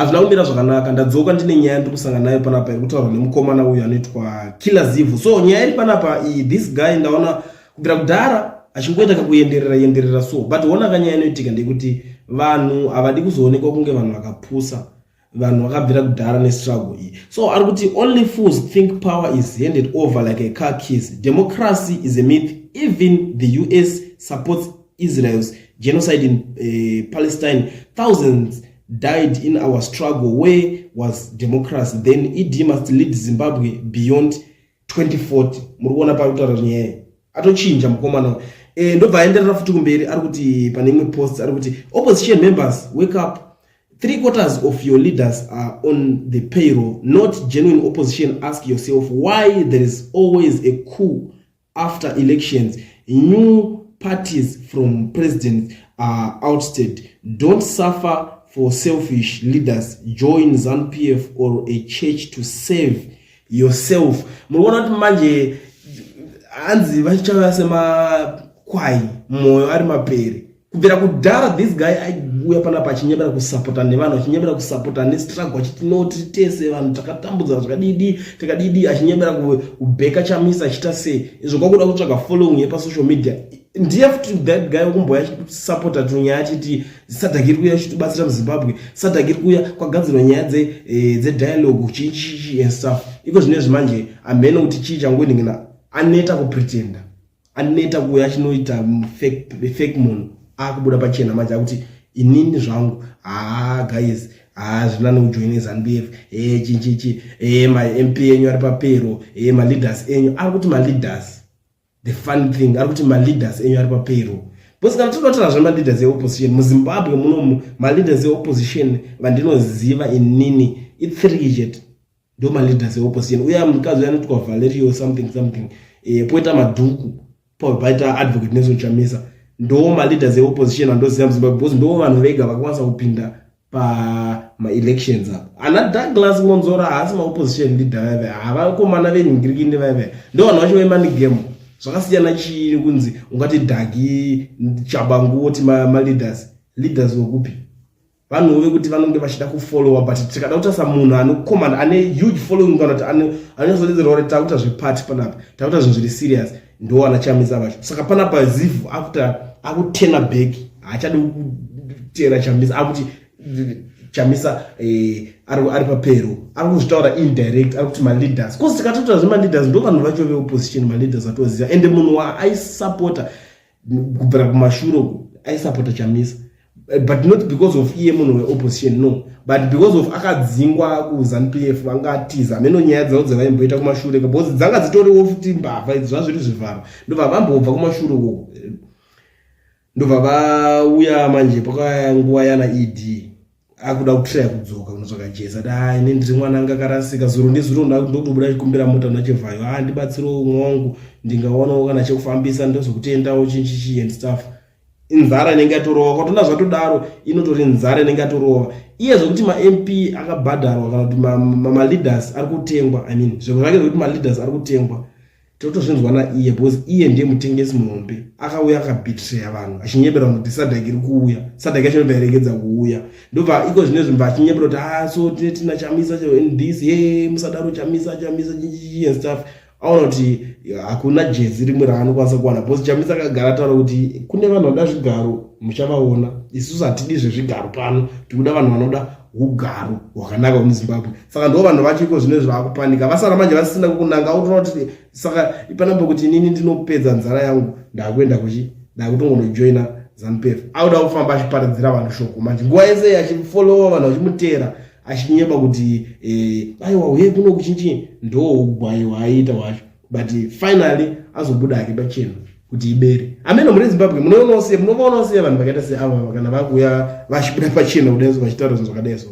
Hazvina kumira zvakanaka. Ndadzoka ndine nyaya ndiri kusangana nayo panapa iri kutaurwa nemukomana uyu anoitwa Killer Zivhu. So nyaya iri panapa iyi, this guy ndaona kubvira kudhara achingoita kakuenderera enderera so, but ona kanyaya inoitika ndeyekuti vanhu havadi kuzoonekwa kunge vanhu vakapusa, vanhu vakabvira kudhara nestruggle iyi. So ari kuti, "Only fools think power is handed over like a car keys. Democracy is a myth. Even the US supports Israel's genocide in Palestine. Thousands died in our struggle. Where was democracy then? ED must lead Zimbabwe beyond 2040." Muri kuona pari kutaura nyaya, atochinja mukomana. Ndobva aenderera futi kumberi, ari kuti pane imwe post, ari kuti, "Opposition members, wake up. Three quarters of your leaders are on the payroll, not genuine opposition. Ask yourself why there is always a coup after elections. New parties from presidents are ousted. Don't suffer for selfish leaders. Join ZANU-PF or a church to save yourself." Muri kuona kuti manje hanzi vachauya semakwai, mwoyo ari mapere. Kubvira kudhara this guy aiuya panapa achinyebera kusapota nevanhu, achinyebera kusapota nestruggle, achiti, "No, tiri tese vanhu, takatambudza zvakadidi takadidi," achinyebera kubheka Chamisa, achiita sei izvo, kwakuda kutsvaga following yepasocial media. Ndiye futi that guy wekumboya achisapota tunyaya, achiti SADC iri kuuya achitibatsira muZimbabwe, SADC iri kuuya, kwagadzirwa nyaya dzedialogue, chichichi and stuff. Iko zvinezvi manje hamene kuti chii changoningina, aneta kupretenda, aneta kuuya achinoita fake munhu, akubuda pachena manje akuti, "Inini zvangu, haa guys, haa zvina nekujoine ZANU-PF, e chichichi, e maMP enyu ari papero, e maleaders enyu." Ari kuti maleaders. The funny thing, ari kuti maleaders enyu ari papero, because kana tinotaura zvemaleaders eopposition muZimbabwe munomu, maleaders eopposition vandinoziva inini i3 chete, ndo maleaders eopposition. Uye mukadzi uyo anoitwa Valerio something something, poita Madhuku, paita Advocate Nelson Chamisa. Ndo maleaders eopposition andoziva muZimbabwe, because ndo vanhu vega vakakwanisa kupinda pamaelections apa. Ana Douglas Monzora haasi maopposition leader vaive, havakomana venhingirikini vaive, ndo vanhu vacho vemoney game. Zvakasiyana chii kunzi ungati Dhagi Chabangu woti maleaders? Leaders wekupi? Vanhuwo vekuti vanonge vachida kufollowa, but tikada kutarisa munhu anokomana ane huge following, kana kuti anonyatsodzerawo kuti takuita zvepati panapa, takuita zvinhu zviri serious, ndo ana Chamisa vacho. Saka panapa Zivhu akuta akutena back, haachadi kutera Chamisa. Akuti Chamisa ari papero, ari kuzvitaura indirect, ari kuti maleaders, cause tikatotaura zvemaleaders, ndo vanhu vacho veopposition, maleaders atoziva. Ende munhu waaisapota kubvira kumashure uku, aisapota Chamisa, but not because of iye munhu weopposition, no, but because of akadzingwa kuZANU-PF, vangatiza hameno nyaya dzavo dzavaimboita kumashure, because dzanga dzitoriwo futi mbavha idzi, zvazviri zvivharo. Ndobva vambobva kumashure ukoko, ndobva vauya manje pakauya nguva yana ED, akuda kutraya kudzoka kunotsvaka Jesu, ati, "A, ini ndiri mwana anga akarasika." Zuro ndezuro ndokutobuda achikumbira mota nachevhayo, "A, ndibatsirewo umwe wangu, ndingawanawo kana chekufambisa, ndozokutendawo," chinchichi and stuff. Inzara inenge yatorova kwatona, zvatodaro inotori nzara inenge yatorova iye. Zvokuti maMP akabhadharwa kana kuti maleaders ari kutengwa, I mean, zviro zvake zvekuti maleaders ari kutengwa, totozvinzwa naiye, because iye ndiye mutengesi muhombe. Akauya akabhitreya vanhu, achinyebera vanhu kuti SADC iri kuuya. SADC yacho inobva yaregedza kuuya. Ndobva iko zvinezvi mba achinyebera kuti, "Ah, so tine tina Chamisa this, ye musadaro Chamisa, Chamisa," and stuff. Aona kuti hakuna jezi rimwe raanokwanisa kuwana, because Chamisa akagara ataura kuti kune vanhu vanoda zvigaro, muchavaona. Isusu hatidi zvezvigaro pano, tikuda vanhu vanoda ugaro hwakanaka hwemuZimbabwe. Saka ndo vanhu vacho iko zvinezvi vaakupanika, vasara manje vasisina kukunanga. Autoona kuti saka ipanambe kuti, "Inini ndinopedza nzara yangu, ndakuenda kuchi, ndakutongonojoina ZANU-PF." Auda kufamba achiparidzira vanhu shoko manje nguva yese, achifollowa vanhu vachimuteera, achinyeba kuti, "Aiwa, uye kuno kuchinchi." Ndo ugwai hwaaiita hwacho, but finally azobuda hake pachena kuti ibere amene. Muri Zimbabwe munoonawo sei? Munovaonawo sei vanhu vakaita seava kana vakuuya vachibuda pachena kudai so, vachitaura zvinhu zvakadai so?